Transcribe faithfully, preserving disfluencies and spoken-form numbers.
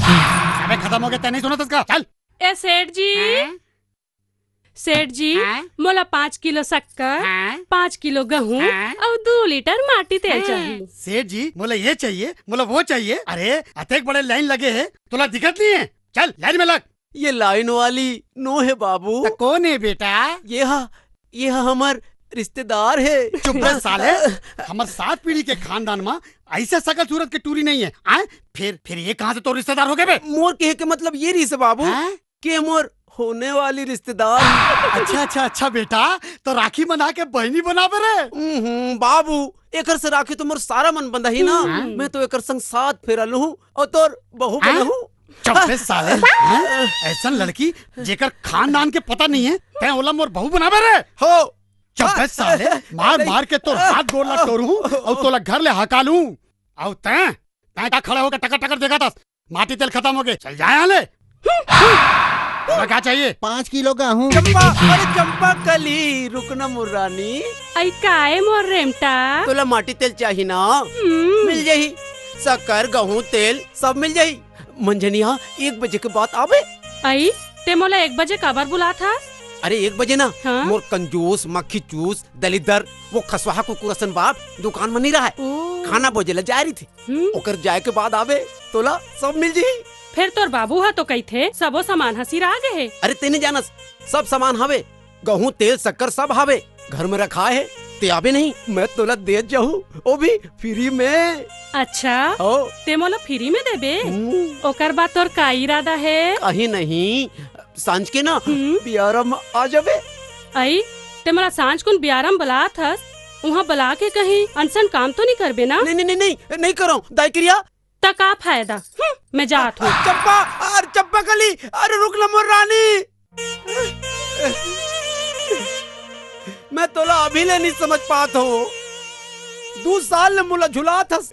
अबे खत्म हो गया, तैं नहीं सुना था इसका? चल। ए सेठ जी, हैं? सेठ जी, हैं? मोला पाँच किलो शक्कर, हैं? पाँच किलो गहूं हैं? अउ दू लीटर माटी तेल हैं? चाहिए। सेठ जी, मोला ये चाहिए, मोला वो चाहिए। अरे, अतेक बड़े लाइन लगे हे, तोला दिखत नहीं है? चल, लाइन में लग। ये लाइन वाली नो हे बाबू। त कौन हे बेटा? ये हा, ये हा हमर रिश्तेदार हे। चुप बे साले, हमर सात पीढ़ी के खानदान मा ऐसे सकल सूरत के टूरी नहीं है। आय? फिर, फिर ये कहाँ से तोर रिश्तेदार हो गए बे? मोर कहे के मतलब ये रहिस हे बाबू, हैं? कि मोर होने वाली रिश्तेदार। अच्छा, अच्छा, अच्छा बेटा, तो राखी बना के बहनी बनाबे रे? हम्म, बाबू, एकर से राखी तो मोर सारा मन बंधाही ना। हम्म। मैं तो एकर संग सात फेरा लूहूं अउ तोर बहू हाँ? बनाहूं। चुप बे साले, हैं? ऐसन लड़की जेकर खानदान के पता नहीं है, तैं ओला मोर बहू बनाबे रे? हो। चुप बे साले, मार मार के तोर हाथ गोड़ ला टोरहूं अउ तोला घर ले हका लूं। अउ तैं, तैं का खड़ा होके टकर टकर देखत हस? माटी तेल खत्म हो गए, चल जाए यहाँ ले। तोला क्या चाहिए? पाँच किलो गहूं। चंपा, अरे चंपा कली, रुक ना मोर रानी। अई काए मोर रेमटा? तोला माटी तेल चाही ना? हम्म। मिल जाही, शक्कर, गहूं, तेल सब मिल जाही। मंझनिया एक बजे के बाद आबे। अई, तैं मोला एक बजे काबर बुलात हस? अरे एक बजे ना, हाँ? मोर कंजूस, मक्खी चूस, दलिद्दर, वो खसवाहा कुकुर असन बाप दुकान में नहीं रहा है। ओ। खाना बोजे ला जाए रही थी। हम्म। ओकर जाए के बाद आबे, तोला सब मिल जही। फेर तोर बाबू ह तो कहिथे, सबो सामान ह सिरा गे हे। अरे, तैं नइ जानस, सब सामान हवे, गहूं, तेल, शक्कर सब हवे, घर में रखाए हे। तैं आबे नहीं, मैं तोला देत जाहूं, वो भी फ्री में। अच्छा, हो। तैं मोला फ्री में देबे? हम्म। ओकर बाद तोर का इरादा हे? कहीं नहीं, सांझ के ना हम्म। बियारा में आ जाबे। अई, तैं मोला सांझ कुन बियारा में बलात हस, उहाँ बला के कहीं अनसन काम तो नहीं करबे ना? नहीं, नहीं, नहीं, नहीं, नहीं करो, दाई किरिया। त का फायदा? हम्म, मैं जात हूँ। चंपा, अरे चंपा कली, अरे रुक ना मोर रानी। मैं तोला अभी ले नहीं समझ पात हूँ। दू साल ले मोला झुलात हस,